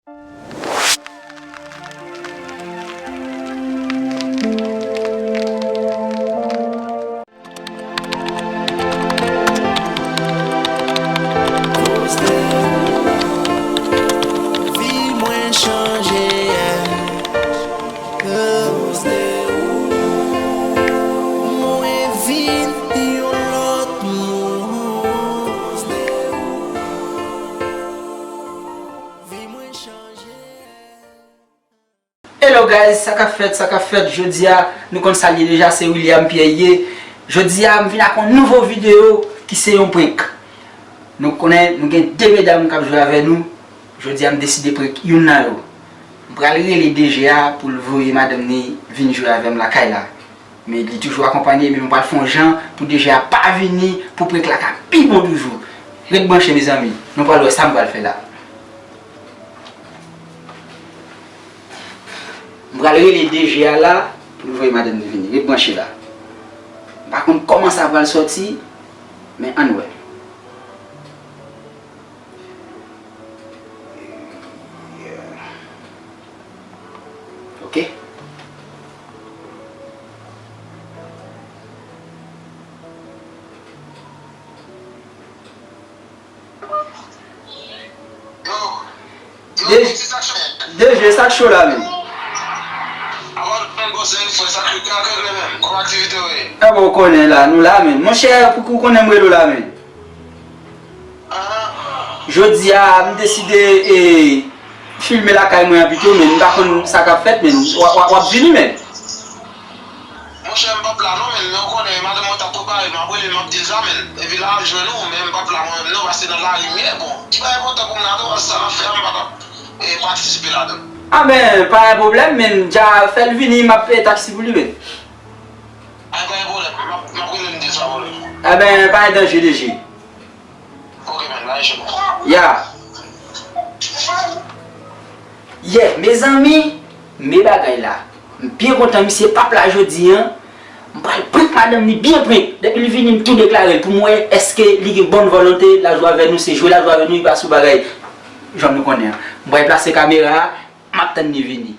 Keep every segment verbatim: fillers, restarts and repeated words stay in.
Koz de ou, vi mwen chanje. Koz de ou, mwen vin yon lòt moun. Koz de ou, vi mwen chanje. Hello guys, sa k ap fèt, sa k ap fèt? Jodi a, nou konn sa l ye deja, se William Pierre ye. Jodi a, m vin ak yon nouvo videyo ki se yon prank. Nou konnen, nou gen de medam k ap jwe avè nou. Jodi a, m deside prank youn nan yo. M pral rele D J a pou l voye madanm ni vin jwe avè m lakay la. Men li toujou akonpanye, men m pral fè yon jan pou D J a pa vini, pou prank la ka pi bon toujou. Ret branche, mezanmi. Nou pral wè sa m pral fè la. M pral rele D J a la pou l voye madanm ni vini. Ret branche la. M pa konn kòman sa pral sòti, men ann wè. Ok. De- DG, sa k cho la menm? Apa w menm, bòs, se frè, sa k yo ka regle menm? Kòman aktivite w ye? Apa w konnen la, nou la menm. Monchè, pou ou konnen m rele w la menm. Jodi a, m deside, e, filme lakay mwen an pito, men m pa konn sa k ap fèt, men w ap, w ap, w ap vini, men. Monchè, m p ap la non, men, men w konnen, madanm mwen t ap prepare, m ap rele, m ap di l sa, men. Epi la, ap jwenn ou, men m p ap la mwen menm non, paske nan lari m ye, bon. Li pa enpòtan pou m la non, paske sa n ap fè a, m pa t ap, e, patisipe ladan l. A ben, pa gen pwoblèm, men, dja fè l vini, m ap peye taksi pou li, men. A, pa gen pwoblèm, m ap, m ap rele m di l sa pou li. A ben, pa gen danje, DG. Ok, man, la, enchè bon. Ya. Yeah, mezanmi, men bagay la. M byen kontan misye p ap la jodi a. M pral prank madanm ni byen prank. Depi li vini, m tou deklare l pou m wè èske li gen bòn volonte, l al jwe avè nou, se jwe l al jwe avè nou, li pa sou bagay jan nou konnen an. M pral plase kamera a, m ap tann li vini.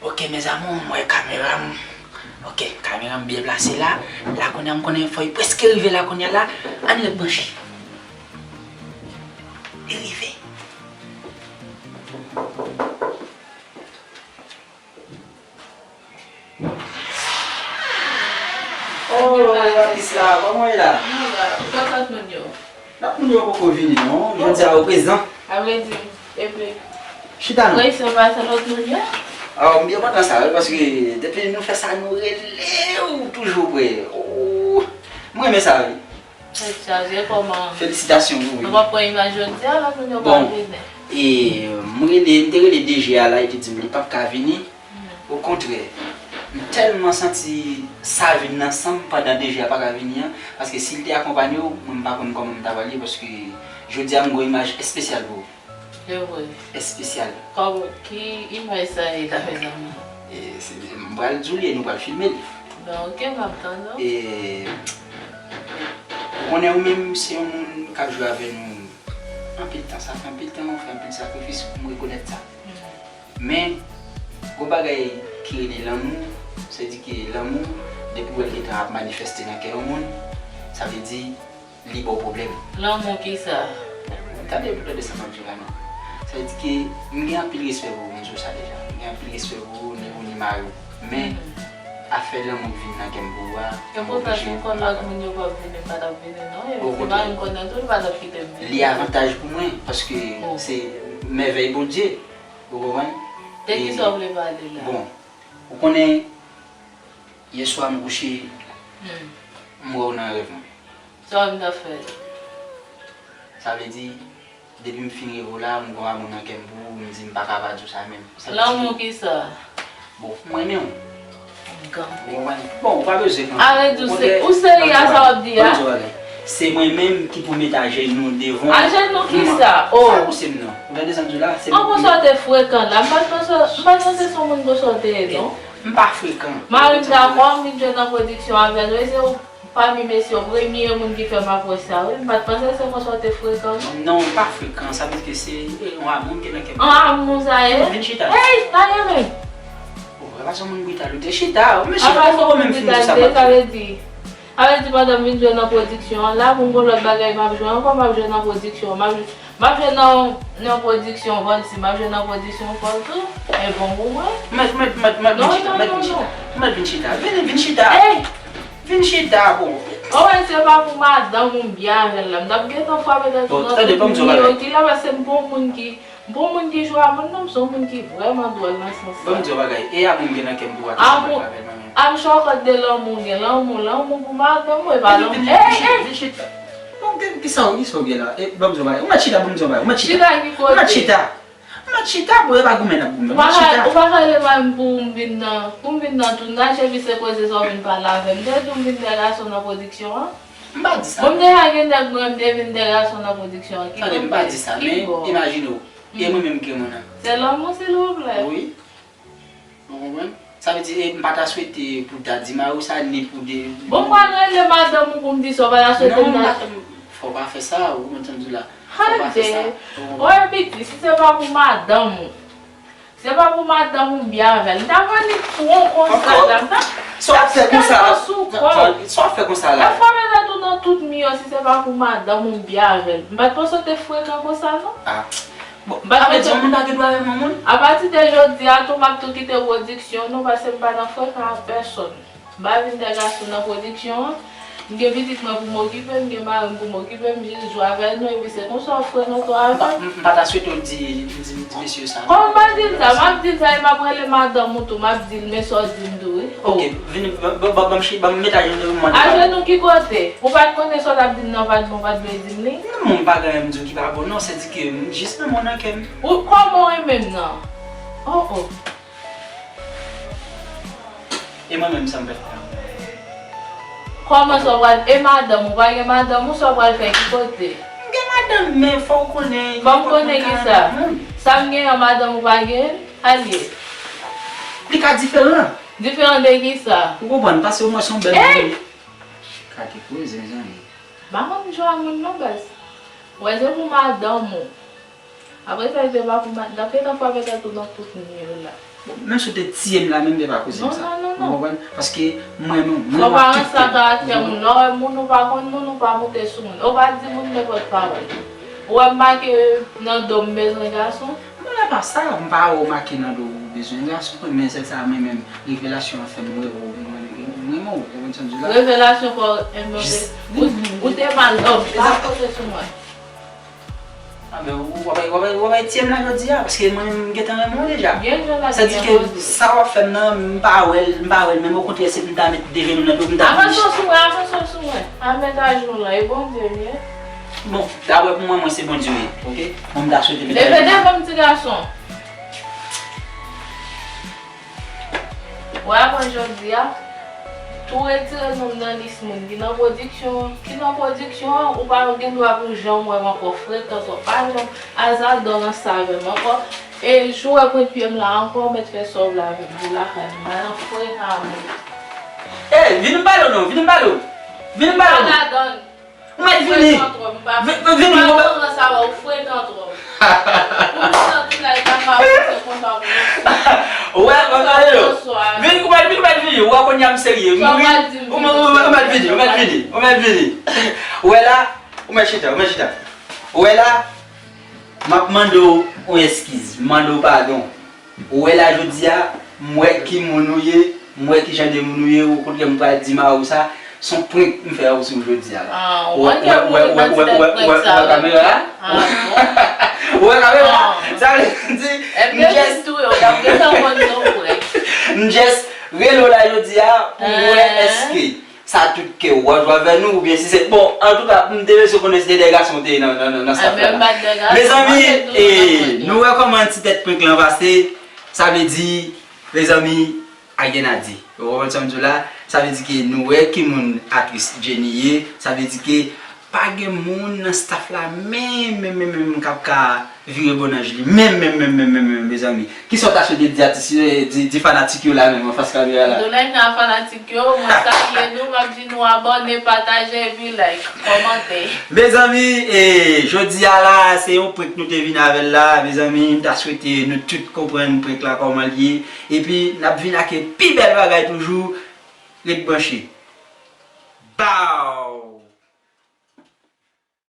Ok, mes amours, m wè kamera m. Ok, kamera m byen plase la. La kounye a, m konnen fò li prèske rive la kounye a la. Ann ret branche. Li rive. Oh, Atis la, kòman w ye la? Mwen la, ou pa sot moun yo? Lòt moun yo poko vini non, jodi a yo prezan. A vrè di, epi chita non. Wi, se pa sa lòt moun yo? Oh, m byen kontan sa wi, paske depi nou fè sa, nou rele w toujou prè. Oh, m renmen sa wi. Tèt chaje, kòman? Felisitasyon pou ou. Nou p ap pran imaj jodi a, lòt moun yo pa vini. Bon, e, m rele, m te rele DG a la, li te di m li p ap ka vini. Okontrè, m tèlman santi sa vin nan san m pandan DG a pa ka vini an, paske si l te akonpanye w, mwen m pa konn kòman m ta pral ye, paske jodi a m gen yon imaj espesyal pou ou. Se vre. Espesyal. Kòman, ki imaj sa ye la, mezanmi? E, se, m pral di w li, e nou pral filme li. Ben, ok, m ap tann ou. E, ou konnen ou menm, se yon moun k ap jwe avè nou anpil tan. Sa fè anpil tan, ou fè anpil sakrifis pou m rekonèt sa. Men, gon bagay ki rele lanmou, se di ke lanmou, depi w wè l gentan ap manifeste nan kè yon moun, sa vle di li ba w pwoblèm. Lanmou kisa? Tande, tande sa m ap di w la non. Sa vle di ke m gen anpil respè pou ou, m di w sa deja. M gen anpil respè pou ou, ni ou ni mari w. Men, afè lanmou k vin nan kè m pou ou a, m oblije m pa ka. Okontrè, si m konn lòt moun yo p ap vini, m pa t ap vini non. E si mari m konnen tou, li pa t ap kite m vini. Li avantaj pou mwen, paske se mèvèy Bondye. Ou konprann? De kisa w vle pale la? Bon, ou konnen, yè swa m kouche, m wè w nan rèv mwen. Sa w menm t ap fè? Sa vle di, depi m fin reve w la, m gon amour nan kè m pou ou, m di m pa ka pa di w sa menm. Lanmou kisa? Bon, m renmen w. Ou konprann? Bon, ou pa bezwen. Arete, ou se, ou serye a sa w ap di a? Ban m di w bagay. Se mwen menm ki pou met ajenou devan. Ajenou kisa? Oh. Sa pouse m non. Ou tande sa m di w la? Se mwen. An, konsa w te frekan la. M pa t panse, m pa t panse se yon moun konsa w te ye non. M pa frekan. Mari m dakò, m vin jwe nan pwodiksyon avè l. Wi, se ou pami mesye, ou premye moun ki fè m apwòch sa, wi. M pa t panse se konsa w te frekan non. Non, m pa frekan. Sa vle di ke se yon amou m gen nan kè m. An, amou sa ye? Vin chita. Hey, talè menm. Oh, e pa se yon moun brital ou te chita. Mesye, apa se yon moun brital te, sa vle di? Sa vle di pandan m vin jwe nan pwodiksyon an la, pou m gon lòt bagay m ap jwe ankò, m ap jwe nan pwodiksyon, m ap, m ap jwe nan, nan pwodiksyon Vanti, m ap jwe nan pwodiksyon Fòl tou, e bon pou mwen. Mèt, mèt, mèt, mèt, vin chita, mèt, vin chita, mèt, vin chita, vin, vin chita. Ey! Vin chita, bon. Ou wè, se pa pou madanm ou m byen avè l la, m t ap gentan frape tèt ou nan tout mi yo ki la, paske m pa yon moun ki Bon, moun ki jwe a moun nan, m se yon moun ki vrèman dwòl nan sans sa. Ban m di w bagay, e amou m gen nan kè m pou w atake avè l mwen menm. Amou, amou, chòkòt de lanmou, gen lanmou, lanmou pou madanm mwen, e pa lanmou. Ey, ey! Vin chita. Bon, gen, kisa w, kisa w gen la? E, ban m di w bagay, ou mèt chita, ban m di w bagay, ou mèt chita. Chita ki kote? Ou mèt chita. Ou mèt chita, bon, e pa goumen n ap goumen. Ou pa ka, ou pa ka rele mwen pou m vin nan, pou m vin nan tounaj, epi se koze sa w vin pale avè m. M te di w m vin dè gason nan pwodiksyon an. M pa di sa. Bon, m deja gen nèg mwen, m te vin dè gason nan pwodiksyon an. Tande, m pa di sa, men imajine w. E mwen menm ki gen moun nan. Se lanmou, silvouplè. Wi. Ou konprann? Sa vle di, e m pa ta swete pou ta di mari w sa, ni pou de. Bon, m pral rele madanm ou pou m di sa, w pa ta swete m nan. Non, m pa, fò w pa fè sa, ou konprann sa m di w la. Fò w pa fè sa. Ou konprann? Oye, piti, si se pa pou madanm ou, se pa pou madanm ou byen avè l. M ta pran li tron konsa la. M ta, sa w ap fè konsa la? Sa w ap fè konsa la? Ap frape tèt ou nan tout mi yo si se pa pou madanm ou byen avè l. M pa t panse w te frekan konsa, non. Ah. Bon, sa vle di yon moun pa gen dwa renmen yon moun? Apati de jodi a tou, m ap tou kite pwodiksyon nou, paske m pa nan frekan ak pèsonn. M pa vin dè gason nan pwodiksyon an. M gen pitit mwen pou m okipe, m gen mari m pou m okipe, m jis jwe avè nou, epi se konsa w frekan tou avè m. M pa ta swete w di, di, di mesye sa non. Kòman m pa di l sa? M ap di l sa, e m ap rele madanm ou tou, m ap di l, men sa w di m tou, wi. Ok, vini, ban, ban, ban, ban m chi-, ban m met ajenou pou m mande pardon. Ajenou ki kote? Ou pa t konnen sa w t ap di m nan pa t bon, w pa t vle di m li? Non, m pa gen anyen m di w ki pa bon, non, se di ke m jis renmen w nan kè m. Ou, kòman w renmen m nan? Oh, oh. E mwen menm sa m fè. Kòman sa w pral, e madanm ou, pa gen madanm ou, sa w pral fè ki kote? M gen madanm, men fò w konnen. Fò m konnen kisa? Sa m genyen an, madanm ou pa genyen l? Sa l ye? Li ka diferan. Diferan de kisa? Ou konprann, paske mwen se yon bèl moun. Ey! Kake koze, mezanmi. M pa konn jwe ak moun non, baz. Wè, se pou madanm ou. Apre sa, se pa pou ma-, n ap gentan frape tèt ou nan tout mi yo la. Bon, menm si w te tiye m la, menm se pa koze m sa. Non, non, non, non. Ou konprann? Paske mwen, mwen, mwen, fò pa ranse ak karaktè moun. Lè w wè moun ou pa konn moun, ou pa moute sou moun. Ou pa di moun nenpòt pawòl. Ou wè m make nan do m bezwen gason? Non, e pa sa, m pa wè w make nan do w bezwen gason, men sèl sa mwen menm, revelasyon an fè m wè w, mwen, mwen, mwen, ou konprann sa m di w la? Revelasyon fè w renmen w te, ou, ou te mal, oh, pa pote sou mwen. Ah, men w ap, w ap, w ap tiye m la jodi a, paske mwen menm m gentan renmen w deja. Sa di ke sa w ap fè m nan, m pa wè l, m pa wè l menm, okontrè, se pou m ta met de jenou nan do m, m ta. Avanse w sou mwen, avanse w sou mwen. Al met ajenou w la, e Bondye m ye. Bon, daprè pou mwen, mwen se Bondye w ye, oke? Mwen m ta swete met ajenou. Leve devan m, ti gason. Wè, apre jodi a, tou retire non m nan lis moun ki nan pwodiksyon an. Ki nan pwodiksyon an, ou pa gen dwa pou janm wè m ankò, frekan twòp. Pa janm, Azaldo ranse avè m ankò. E jou wè pwent pye m la ankò, ou mèt fè sa w vle avè m, vin lakay m, m pa nan frekan avè w. Ey, vin m pale w non, vin m pale w. Vin m pale w. Pa ladann. Ou mèt vini. Frekan twòp, m pa, vin, vin, vin, m pa konn sa, ou frekan twòp. Ou vin nan tout la, e pa ka ou se konsa pou mwen. Ou wè, ou wè, yo. Vin, ou mèt vin, ou mèt vini. Ou wè, kounye a m serye. Ou mèt vini, ou mèt vini, ou mèt vini. Ou wè la, ou mèt chita, ou mèt chita. Ou wè la, m ap mande w yon eskiz, m mande w padon. Ou wè la jodi a, m wè ki moun ou ye, m wè ki jan de moun ou ye, okontrè m pral di mari w sa, se yon prank m fè sou ou jodi a la. Ah, ou wè, ou wè, ou wè, ou wè, ou wè, ou wè kamera a? Ah, bon. Ou wè kamera a? Ah. Sa vle di, m just, m just rele w la jodi a pou m wè èske sa tout kè w ap jwe avè nou, oubyen si se, bon, antouka, m te bezwen konnen si te dè gason w te ye nan, nan, nan, nan staff la. Mezanmi, nou wè kòman ti tèt prank lan pase, sa vle di, mezanmi, a gen a di. Ou konprann sa m di w la? Sa vle di ke nou wè ki moun aktris Jenny ye, sa vle di ke pa gen moun nan staff la menm, menm, menm, menm k ap ka vire bò nan je li. Menm, menm, menm, menm, menm, menm, mezanmi. Kisa w ta swete di atis yo, di, di fanatik yo la menm anfas kamera la? Doulay nan fanatik yo, mwen salye nou, m ap di nou abòne, pataje, epi like, kòmante. Mezanmi, e, jodi a la, se yon prank nou te vin avè l la, mezanmi, m ta swete nou tout konprann prank la kòman l ye, epi n ap vin ak pi bèl bagay toujou, ret branche. Bow!